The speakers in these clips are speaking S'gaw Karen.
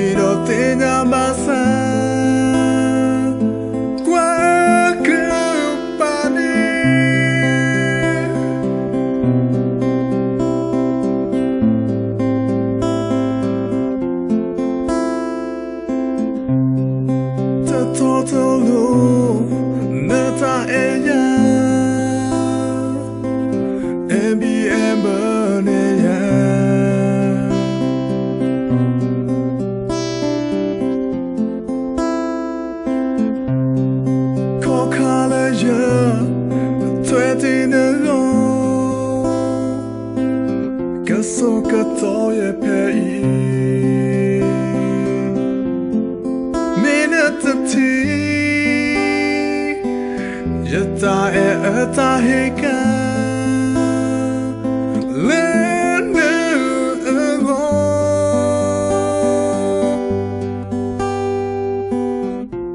ဒီးသ့ၣ်ညါဘၣ်ဆၣ် ကွၢ်ကပၤန့ၣ် တထီၣ်တလိၤ နတၢ်အဲၣ်ယၤ အဲၣ်ဘံၣ်အဲၣ်ဘၢန့ၢ်ယၤ ခီခါလၢယ ထွဲတ့ၢ်နဂီၢ် ကဆိကတီၢ်ယဲဖဲအံၤ မ့ၢ်နတထံၣ် ယတၢ်အဲၣ်အတၢ်ဟ့ၣ်က လၢနဂီၢ်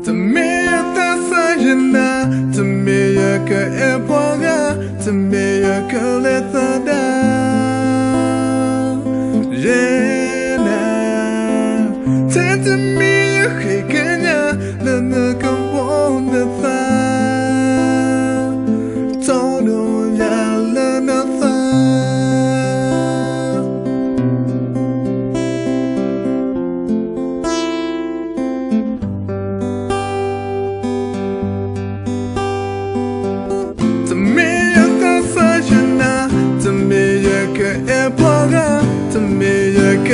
တမ့ၢ်ယသးစၢ်ယနၤ, တမ့ၢ်ယကအဲၣ်ပှၤဂၤ, တမ့ၢ်ယကလဲၤသဒၣ် ယဲနၤ, ထဲတမံၤယဃ့ကညး လၢနကဘီနသး တီၢ်ဒိၣ်ယၤလၢနသး တမ့ၢ်ယသးစၢ်ယနၤ, တမ့ၢ်ယကအဲၣ်ပှၤဂၤ, တမ့ၢ်ယက